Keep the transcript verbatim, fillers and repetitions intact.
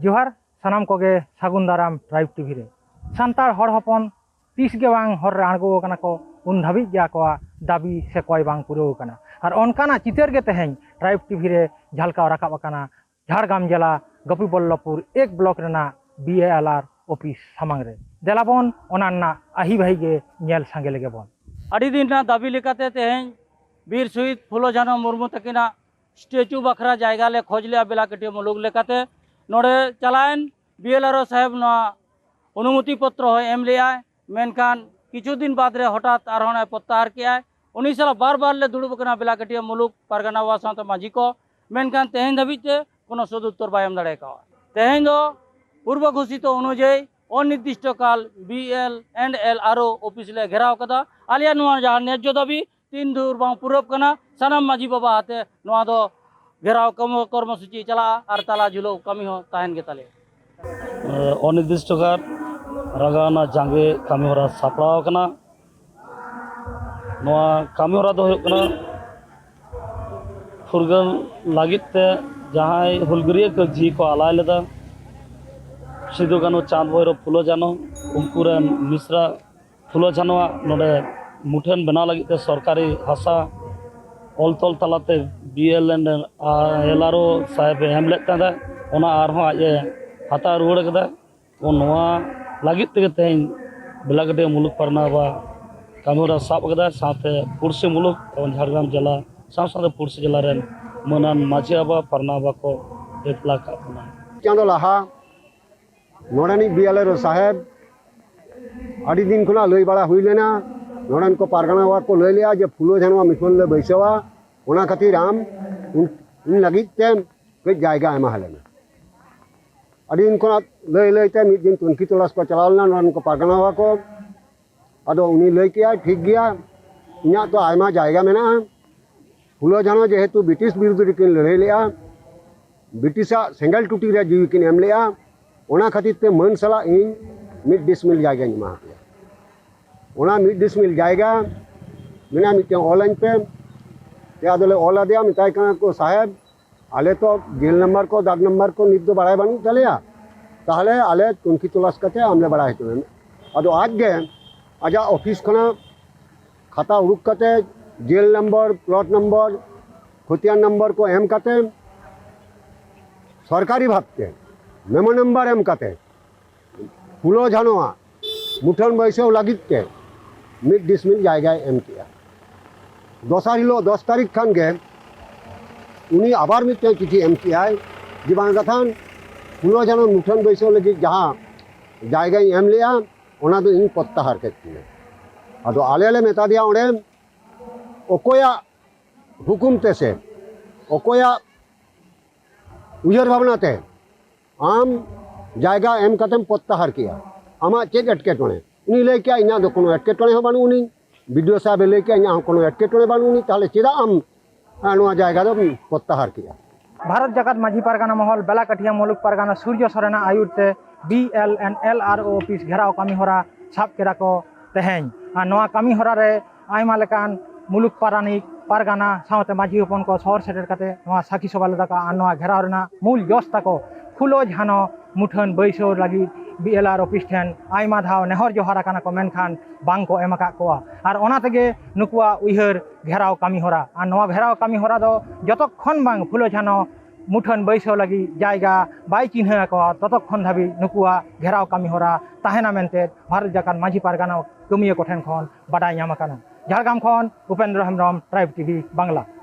ᱡᱚᱦᱟᱨ ᱥᱟᱱᱟᱢ ᱠᱚᱜᱮ, ᱥᱟᱹᱜᱩᱱ ᱫᱟᱨᱟᱢ ᱴᱨᱟᱭᱤᱵᱽ ᱴᱤᱵᱷᱤ ᱨᱮ᱾ ᱥᱟᱱᱛᱟᱲ ᱦᱚᱲ ᱦᱚᱯᱚᱱ ᱛᱤᱥ ᱜᱮ ᱵᱟᱝ ᱦᱚᱨ ᱨᱮ ᱟᱬᱜᱚ ᱟᱠᱟᱱᱟ ᱠᱚ, ᱩᱱ ᱫᱷᱟᱹᱵᱤᱡ ᱜᱮ ᱟᱠᱚᱣᱟᱜ ᱫᱟᱹᱵᱤ ᱥᱮ ᱠᱚᱭ ᱵᱟᱝ ᱯᱩᱨᱟᱹᱣ ᱟᱠᱟᱱᱟ᱾ ᱟᱨ ᱚᱱᱠᱟᱱᱟᱜ ᱪᱤᱛᱟᱹᱨ ᱜᱮ ᱛᱮᱦᱮᱧ ᱴᱨᱟᱭᱤᱵᱽ ᱴᱤᱵᱷᱤ ᱨᱮ ᱡᱷᱟᱞᱠᱟᱣ ᱨᱟᱠᱟᱵ ᱟᱠᱟᱱᱟ ᱡᱷᱟᱲᱜᱨᱟᱢ ᱡᱮᱞᱟ ᱜᱳᱯᱤᱵᱚᱞᱞᱚᱵᱷᱯᱩᱨ ᱮᱠ ᱵᱞᱚᱠ ᱨᱮᱱᱟᱜ ᱵᱤ ᱮ ᱮᱞ ᱟᱨ ᱚᱯᱷᱤᱥ ᱥᱟᱢᱟᱝ ᱨᱮ᱾ ᱫᱮᱞᱟᱵᱚᱱ ᱚᱱᱟ ᱨᱮᱱᱟᱜ ᱟᱹᱦᱤ ᱵᱟᱹᱦᱤ ᱜᱮ ᱧᱮᱞ ᱥᱟᱸᱜᱮ ᱞᱮᱜᱮ ᱵᱚᱱ᱾ ᱟᱹᱰᱤ ᱫᱤᱱ ᱨᱮᱱᱟᱜ ᱫᱟᱹᱵᱤ ᱞᱮᱠᱟᱛᱮ ᱛᱮᱦᱮᱧ ᱵᱤᱨ ᱥᱚᱦᱤᱫ ᱯᱷᱩᱞᱳ ᱡᱷᱟᱱᱚ ᱢᱩᱨᱢᱩ ᱛᱟᱹᱠᱤᱱᱟᱜ ᱥᱴᱮᱪᱩ ᱵᱟᱠᱷᱨᱟ ᱡᱟᱭᱜᱟ ᱞᱮ ᱠᱷᱚᱡᱽ ᱞᱮᱜᱼᱟ ᱵᱮᱞᱟᱠᱟᱹᱴᱤᱭᱟᱹ ᱢᱩᱞᱩᱠ ᱞᱮᱠᱟᱛᱮ᱾ ᱱᱚᱰᱮ ᱪᱟᱞᱟᱣᱮᱱ ᱵᱤ ᱮᱞ ᱟᱨ ᱳ ᱥᱟᱦᱮᱵᱽ ᱱᱚᱣᱟ ᱚᱱᱩᱢᱚᱛᱤ ᱯᱚᱛᱨᱚ ᱦᱚᱸᱭ ᱮᱢ ᱞᱮᱜᱼᱟᱭ, ᱢᱮᱱᱠᱷᱟᱱ ᱠᱤᱪᱷᱩ ᱫᱤᱱ ᱵᱟᱫᱽ ᱨᱮ ᱦᱚᱴᱟᱛ ᱟᱨᱦᱚᱸ ᱚᱱᱟᱭ ᱯᱨᱚᱛᱛᱟᱦᱟᱨ ᱠᱮᱜᱼᱟᱭ᱾ ᱩᱱᱤ ᱥᱟᱞᱟᱜ ᱵᱟᱨ ᱵᱟᱨ ᱞᱮ ᱫᱩᱲᱩᱵ ᱟᱠᱟᱱᱟ ᱵᱮᱞᱟᱠᱟᱹᱴᱤᱭᱟᱹ ᱢᱩᱞᱩᱠ ᱯᱟᱨᱜᱟᱱᱟ ᱵᱟᱵᱟ ᱥᱟᱶᱛᱮ ᱢᱟᱹᱡᱷᱤ ᱠᱚ, ᱢᱮᱱᱠᱷᱟᱱ ᱛᱮᱦᱮᱧ ᱫᱷᱟᱹᱵᱤᱡ ᱛᱮ ᱠᱳᱱᱳ ᱥᱚᱫᱩᱛᱛᱚᱨ ᱵᱟᱭ ᱮᱢ ᱫᱟᱲᱮ ᱠᱟᱣᱟ᱾ ᱛᱮᱦᱮᱧ ᱫᱚ ᱯᱩᱨᱵᱚ ᱜᱷᱳᱥᱤᱛᱚ ᱚᱱᱩᱡᱟᱭᱤ ᱚᱱᱤᱨᱫᱤᱥᱴᱚ ᱠᱟᱞ B L and L R O office ᱞᱮ ᱜᱷᱮᱨᱟᱣ ᱠᱟᱫᱟ᱾ ᱟᱞᱮᱭᱟᱜ ᱱᱚᱣᱟ ᱡᱟᱦᱟᱸ ᱱᱮᱡᱽᱡᱚ ᱫᱟᱹᱵᱤ ᱛᱤᱱ ᱵᱷᱳᱨ ᱵᱟᱝ ᱯᱩᱨᱟᱹᱜ ᱠᱟᱱᱟ, ᱥᱟᱱᱟᱢ ᱢᱟᱹᱡᱷᱤ ᱵᱟᱵᱟ ᱟᱛᱮ ᱱᱚᱣᱟ ᱫᱚ ᱜᱷᱮᱨᱟᱣ ᱠᱟᱹᱢᱤ ᱠᱚᱨᱢᱚᱥᱩᱪᱤ ᱪᱟᱞᱟᱜᱼᱟ ᱟᱨ ᱛᱟᱞᱟ ᱡᱷᱩᱞᱟᱹᱣ ᱠᱟᱹᱢᱤ ᱦᱚᱸ ᱛᱟᱦᱮᱱ ᱜᱮᱛᱟᱞᱮᱭᱟ᱾ ᱚᱱᱤᱨᱫᱤᱥᱴᱚ ᱠᱟᱞ ᱨᱟᱜᱟᱣᱱᱟ ᱡᱟᱸᱜᱮ ᱠᱟᱹᱢᱤ ᱦᱚᱨᱟ ᱥᱟᱯᱲᱟᱣ ᱟᱠᱟᱱᱟ᱾ ᱱᱚᱣᱟ ᱠᱟᱹᱢᱤ ᱦᱚᱨᱟ ᱫᱚ ᱦᱩᱭᱩᱜ ᱠᱟᱱᱟ, ᱯᱷᱩᱨᱜᱟᱹᱞ ᱞᱟᱹᱜᱤᱫ ᱛᱮ ᱡᱟᱦᱟᱸᱭ ᱦᱩᱞᱜᱟᱹᱨᱤᱭᱟᱹ ᱠᱚ ᱡᱤᱣᱤ ᱠᱚ ᱟᱞᱟᱭ ᱞᱮᱫᱟ, ᱥᱤᱫᱩ, ᱠᱟᱹᱱᱦᱩ, ᱪᱟᱸᱫᱽ, ᱵᱷᱳᱭᱨᱳᱵ, ᱯᱷᱩᱞᱳ, ᱡᱷᱟᱱᱚ, ᱩᱱᱠᱩ ᱨᱮᱱ ᱢᱤᱥᱨᱟ ᱯᱷᱩᱞᱳ ᱡᱷᱟᱱᱚᱣᱟᱜ ᱱᱚᱰᱮ ᱢᱩᱴᱷᱟᱹᱱ ᱵᱮᱱᱟᱣ ᱞᱟᱹᱜᱤᱫ ᱛᱮ ᱥᱚᱨᱠᱟᱨᱤ ᱦᱟᱥᱟ ᱚᱞ ᱛᱚᱞ ᱛᱟᱞᱟᱛᱮ ᱵᱤ ᱮᱞ ᱮᱱ ᱮᱞ ᱟᱨ ᱳ ᱥᱟᱦᱮᱵᱽ ᱮ ᱮᱢ ᱞᱮᱫ ᱛᱟᱦᱮᱸᱫ, ᱚᱱᱟ ᱟᱨᱦᱚᱸ ᱟᱡ ᱮ ᱦᱟᱛᱟᱣ ᱨᱩᱣᱟᱹᱲ ᱠᱟᱫᱟ᱾ ᱛᱚ ᱱᱚᱣᱟ ᱞᱟᱹᱜᱤᱫ ᱛᱮᱜᱮ ᱛᱮᱦᱮᱧ ᱵᱮᱞᱟᱠᱟᱹᱴᱤᱭᱟᱹ ᱢᱩᱞᱩᱠ ᱯᱟᱨᱜᱟᱱᱟ ᱵᱟᱵᱟ ᱠᱟᱹᱢᱤᱦᱚᱨᱟ ᱥᱟᱵ ᱠᱟᱫᱟ, ᱥᱟᱶᱛᱮ ᱯᱩᱲᱥᱤ ᱢᱩᱞᱩᱠ ᱮᱵᱚᱝ ᱡᱷᱟᱲᱜᱨᱟᱢ ᱡᱮᱞᱟ ᱥᱟᱶ ᱥᱟᱶᱛᱮ ᱯᱩᱲᱥᱤ ᱡᱮᱞᱟ ᱨᱮᱱ ᱢᱟᱹᱱᱟᱱ ᱢᱟᱹᱡᱷᱤ ᱵᱟᱵᱟ, ᱯᱟᱨᱜᱟᱱᱟ ᱵᱟᱵᱟ ᱠᱚ ᱮᱠᱞᱟ ᱠᱟᱜ ᱵᱚᱱᱟ᱾ ᱪᱟᱸᱫᱚ ᱞᱟᱦᱟ ᱱᱚᱰᱮᱱᱤᱡ ᱵᱤ ᱮᱞ ᱟᱨ ᱳ ᱥᱟᱦᱮᱵᱽ ᱟᱹᱰᱤ ᱫᱤᱱ ᱠᱷᱚᱱᱟᱜ ᱞᱟᱹᱭ ᱵᱟᱲᱟ ᱦᱩᱭ ᱞᱮᱱᱟ, ᱱᱚᱰᱮᱱ ᱠᱚ ᱯᱟᱨᱜᱟᱱᱟ ᱵᱟᱵᱟ ᱠᱚ ᱞᱟᱹᱭ ᱞᱮᱜᱼᱟ ᱡᱮ ᱯᱷᱩᱞᱳ ᱡᱷᱟᱱᱚᱣᱟᱜ ᱢᱤᱥᱚᱱ ᱞᱮ ᱵᱟᱹᱭᱥᱟᱹᱣᱟ, ᱚᱱᱟ ᱠᱷᱟᱹᱛᱤᱨ ᱟᱢ ᱩᱱ, ᱩᱱ ᱞᱟᱹᱜᱤᱫ ᱛᱮ ᱠᱟᱹᱡ ᱡᱟᱭᱜᱟ ᱮᱢᱟ ᱞᱮ ᱢᱮ᱾ ᱟᱹᱰᱤ ᱫᱤᱱ ᱠᱷᱚᱱᱟᱜ ᱞᱟᱹᱭ ᱞᱟᱹᱭ ᱛᱮ ᱢᱤᱫ ᱫᱤᱱ ᱛᱩᱱᱠᱷᱤ ᱛᱚᱞᱟᱥ ᱠᱚ ᱪᱟᱞᱟᱣ ᱞᱮᱱᱟ ᱱᱚᱰᱮᱱ ᱠᱚ ᱯᱟᱨᱜᱟᱱᱟ ᱵᱟᱵᱟ ᱠᱚ᱾ ᱟᱫᱚ ᱩᱱᱤ ᱞᱟᱹᱭ ᱠᱮᱜᱼᱟᱭ, "ᱴᱷᱤᱠ ᱜᱮᱭᱟ, ᱤᱧᱟᱹᱜ ᱛᱚ ᱟᱭᱢᱟ ᱡᱟᱭᱜᱟ ᱢᱮᱱᱟᱜᱼᱟ, ᱯᱷᱩᱞᱳ ᱡᱷᱟᱱᱚ ᱡᱮᱦᱮᱛᱩ ᱵᱨᱤᱴᱤᱥ ᱵᱤᱨᱩᱫᱽ ᱨᱮᱠᱤᱱ ᱞᱟᱹᱲᱦᱟᱹᱭ ᱞᱮᱜᱼᱟ, ᱵᱨᱤᱴᱤᱥᱟᱜ ᱥᱮᱸᱜᱮᱞ ᱴᱩᱴᱤ ᱨᱮ ᱡᱤᱣᱤ ᱠᱤᱱ ᱮᱢ ᱞᱮᱜᱼᱟ, ᱚᱱᱟ ᱠᱷᱟᱹᱛᱤᱨ ᱛᱮ ᱢᱟᱹᱱ ᱥᱟᱞᱟᱜ ᱤᱧ ᱢᱤᱫ ᱰᱤᱥᱢᱤᱞ ᱡᱟᱭᱜᱟᱧ ᱮᱢᱟ ᱯᱮᱭᱟ, ᱚᱱᱟ ᱢᱤᱫ ᱰᱤᱥᱢᱤᱞ ᱡᱟᱭᱜᱟ ᱢᱮᱱᱟᱜᱼᱟ, ᱢᱤᱫᱴᱮᱱ ᱚᱞᱟᱹᱧ ᱯᱮ᱾" ᱛᱮ ᱟᱫᱚᱞᱮ ᱚᱞ ᱟᱫᱮᱭᱟ, ᱢᱮᱛᱟᱭ ᱠᱟᱱᱟ ᱠᱚ, "ᱥᱟᱦᱮᱵᱽ, ᱟᱞᱮ ᱛᱚ ᱡᱮᱞ ᱱᱟᱢᱵᱟᱨ ᱠᱚ, ᱫᱟᱜᱽ ᱱᱟᱢᱵᱟᱨ ᱠᱚ ᱱᱤᱛ ᱫᱚ ᱵᱟᱲᱟᱭ ᱵᱟᱹᱱᱩᱜ ᱛᱟᱞᱮᱭᱟ᱾ ᱛᱟᱦᱚᱞᱮ ᱟᱞᱮ ᱛᱩᱱᱠᱷᱤ ᱛᱚᱞᱟᱥ ᱠᱟᱛᱮ ᱟᱢ ᱞᱮ ᱵᱟᱲᱟᱭ ᱦᱚᱪᱚ ᱢᱮ᱾ ᱟᱫᱚ ᱟᱡ ᱜᱮ ᱟᱡᱟᱜ ᱚᱯᱷᱤᱥ ᱠᱷᱚᱱᱟᱜ ᱠᱷᱟᱛᱟ ᱩᱰᱩᱠ ᱠᱟᱛᱮ ᱡᱮᱞ ᱱᱟᱢᱵᱟᱨ, ᱯᱞᱚᱴ ᱱᱟᱢᱵᱟᱨ, ᱠᱷᱚᱛᱤᱭᱟᱱ ᱱᱟᱢᱵᱟᱨ ᱠᱚ ᱮᱢ ᱠᱟᱛᱮ ᱥᱚᱨᱠᱟᱨᱤ ᱵᱷᱟᱵᱽᱛᱮ ᱢᱮᱢᱳ ᱱᱟᱢᱵᱟᱨ ᱮᱢ ᱠᱟᱛᱮ ᱯᱷᱩᱞᱳ ᱡᱷᱟᱱᱚᱣᱟᱜ ᱢᱩᱴᱷᱟᱹᱱ ᱵᱟᱹᱭᱥᱟᱹᱣ ᱞᱟᱹᱜᱤᱫ ᱛᱮ ᱢᱤᱫ ᱰᱤᱥᱢᱤᱞ ᱡᱟᱭᱜᱟᱭ ᱮᱢ ᱠᱮᱜᱼᱟ᱾ ᱫᱚᱥᱟᱨ ᱦᱤᱞᱳᱜ ᱫᱚᱥ ᱛᱟᱹᱨᱤᱠᱷ ᱠᱷᱟᱱ ᱜᱮ ᱩᱱᱤ ᱟᱵᱟᱨ ᱢᱤᱫᱴᱮᱱ ᱪᱤᱴᱷᱤ ᱮᱢ ᱠᱮᱜᱼᱟᱭ ᱡᱮ, "ᱵᱟᱝ ᱠᱟᱛᱷᱟᱱ, ᱯᱷᱩᱞᱳ ᱡᱷᱟᱱᱚ ᱢᱩᱴᱷᱟᱹᱱ ᱵᱟᱹᱭᱥᱟᱹᱣ ᱞᱟᱹᱜᱤᱫ ᱡᱟᱦᱟᱸ ᱡᱟᱭᱜᱟᱧ ᱮᱢ ᱞᱮᱜᱼᱟ, ᱚᱱᱟ ᱫᱚ ᱤᱧ ᱯᱨᱚᱛᱛᱟᱦᱟᱨ ᱠᱮᱫ ᱛᱤᱧᱟᱹ᱾" ᱟᱫᱚ ᱟᱞᱮ ᱞᱮ ᱢᱮᱛᱟ ᱫᱮᱭᱟ ᱚᱸᱰᱮ, ᱚᱠᱚᱭᱟᱜ ᱦᱩᱠᱩᱢ ᱛᱮ ᱥᱮ ᱚᱠᱚᱭᱟᱜ ᱩᱭᱦᱟᱹᱨ ᱵᱷᱟᱵᱽᱱᱟ ᱛᱮ ᱟᱢ ᱡᱟᱭᱜᱟ ᱮᱢ ᱠᱟᱛᱮᱢ ᱯᱨᱚᱛᱛᱟᱦᱟᱨ ᱠᱮᱜᱼᱟ? ᱟᱢᱟᱜ ᱪᱮᱫ ᱮᱴᱠᱮᱴᱚᱬᱮ? ᱩᱱᱤ ᱞᱟᱹᱭ ᱠᱮᱜᱼᱟ, "ᱤᱧᱟᱹᱜ ᱫᱚ ᱠᱳᱱᱳ ᱮᱴᱠᱮᱴᱚᱬᱮ ᱦᱚᱸ ᱵᱟᱹᱱᱩᱜ ᱟᱹᱱᱤᱡ, ᱵᱤ ᱰᱤ ᱳ ᱥᱟᱦᱮᱵᱽ ᱮ ᱞᱟᱹᱭ ᱠᱮᱜᱼᱟ, ᱤᱧᱟᱹᱜ ᱦᱚᱸ ᱠᱳᱱᱳ ᱮᱴᱠᱮᱴᱚᱬᱮ ᱵᱟᱹᱱᱩᱜ ᱟᱹᱱᱤᱡ, ᱛᱟᱦᱚᱞᱮ ᱪᱮᱫᱟᱜ ᱟᱢ, ᱟᱸ, ᱱᱚᱣᱟ ᱡᱟᱭᱜᱟ ᱫᱚᱢ ᱯᱨᱚᱛᱛᱟᱦᱟᱨ ᱠᱮᱜᱼᱟ?" ᱵᱷᱟᱨᱚᱛ ᱡᱟᱠᱟᱛ ᱢᱟᱹᱡᱷᱤ ᱯᱟᱨᱜᱟᱱᱟ ᱢᱚᱦᱚᱞ ᱵᱮᱞᱟᱠᱟᱴᱷᱤᱭᱟ ᱢᱩᱞᱩᱠ ᱯᱟᱨᱜᱟᱱᱟ ᱥᱩᱨᱡᱚ ᱥᱚᱨᱮᱱᱟᱜ ᱟᱹᱭᱩᱨ ᱛᱮ ᱵᱤ ᱮᱞ ᱮᱱ ᱮᱞ ᱟᱨ ᱳ ᱚᱯᱷᱤᱥ ᱜᱷᱮᱨᱟᱣ ᱠᱟᱹᱢᱤ ᱦᱚᱨᱟ ᱥᱟᱵ ᱠᱮᱫᱟ ᱠᱚ ᱛᱮᱦᱮᱧ᱾ ᱟᱨ ᱱᱚᱣᱟ ᱠᱟᱹᱢᱤ ᱦᱚᱨᱟ ᱨᱮ ᱟᱭᱢᱟ ᱞᱮᱠᱟᱱ ᱢᱩᱞᱩᱠ ᱯᱟᱨᱟᱱᱤᱠ, ᱯᱟᱨᱜᱟᱱᱟ ᱥᱟᱶᱛᱮ ᱢᱟᱹᱡᱷᱤ ᱦᱚᱯᱚᱱ ᱠᱚ ᱥᱚᱦᱚᱨ ᱥᱮᱴᱮᱨ ᱠᱟᱛᱮ ᱱᱚᱣᱟ ᱥᱟᱹᱠᱷᱤ ᱥᱚᱵᱷᱟ ᱞᱮᱫᱟ ᱠᱚ᱾ ᱟᱨ ᱱᱚᱣᱟ ᱜᱷᱮᱨᱟᱣ ᱨᱮᱱᱟᱜ ᱢᱩᱞ ᱡᱚᱥ ᱛᱟᱠᱚ ᱯᱷᱩᱞᱳ ᱡᱷᱟᱱᱚ ᱢᱩᱴᱷᱟᱹᱱ ᱵᱟᱹᱭᱥᱟᱹᱣ ᱞᱟᱹᱜᱤᱫ ᱵᱤ ᱮᱞ ᱟᱨ ᱚᱯᱷᱤᱥ ᱴᱷᱮᱱ ᱟᱭᱢᱟ ᱫᱷᱟᱣ ᱱᱮᱦᱚᱨ ᱡᱚᱦᱟᱨ ᱟᱠᱟᱱᱟ ᱠᱚ, ᱢᱮᱱᱠᱷᱟᱱ ᱵᱟᱝ ᱠᱚ ᱮᱢ ᱟᱠᱟᱫ ᱠᱚᱣᱟ᱾ ᱟᱨ ᱚᱱᱟ ᱛᱮᱜᱮ ᱱᱩᱠᱩᱣᱟᱜ ᱩᱭᱦᱟᱹᱨ ᱜᱷᱮᱨᱟᱣ ᱠᱟᱹᱢᱤ ᱦᱚᱨᱟ᱾ ᱟᱨ ᱱᱚᱣᱟ ᱜᱷᱮᱨᱟᱣ ᱠᱟᱹᱢᱤ ᱦᱚᱨᱟ ᱫᱚ ᱡᱚᱛᱚ ᱠᱷᱚᱱ ᱵᱟᱝ ᱯᱷᱩᱞᱳ ᱡᱷᱟᱱᱚ ᱢᱩᱴᱷᱟᱹᱱ ᱵᱟᱹᱭᱥᱟᱹᱣ ᱞᱟᱹᱜᱤᱫ ᱡᱟᱭᱜᱟ ᱵᱟᱭ ᱪᱤᱱᱦᱟᱹ ᱟᱠᱚᱣᱟ, ᱛᱚᱛᱚᱠ ᱠᱷᱚᱱ ᱫᱷᱟᱹᱵᱤᱡ ᱱᱩᱠᱩᱣᱟᱜ ᱜᱷᱮᱨᱟᱣ ᱠᱟᱹᱢᱤ ᱦᱚᱨᱟ ᱛᱟᱦᱮᱱᱟ ᱢᱮᱱᱛᱮ ᱵᱷᱟᱨᱚᱛ ᱡᱟᱠᱟᱛ ᱢᱟᱹᱡᱷᱤ ᱯᱟᱨᱜᱟᱱᱟ ᱠᱟᱹᱢᱤᱭᱟᱹ ᱠᱚᱴᱷᱮᱱ ᱠᱷᱚᱱ ᱵᱟᱰᱟᱭ ᱧᱟᱢ ᱟᱠᱟᱱᱟ᱾ ᱡᱷᱟᱲᱜᱨᱟᱢ ᱠᱷᱚᱱ ᱩᱯᱮᱱᱫᱨᱚ ᱦᱮᱢᱵᱨᱚᱢ, ᱴᱨᱟᱭᱤᱵᱽ ᱴᱤ ᱵᱷᱤ ᱵᱟᱝᱞᱟ᱾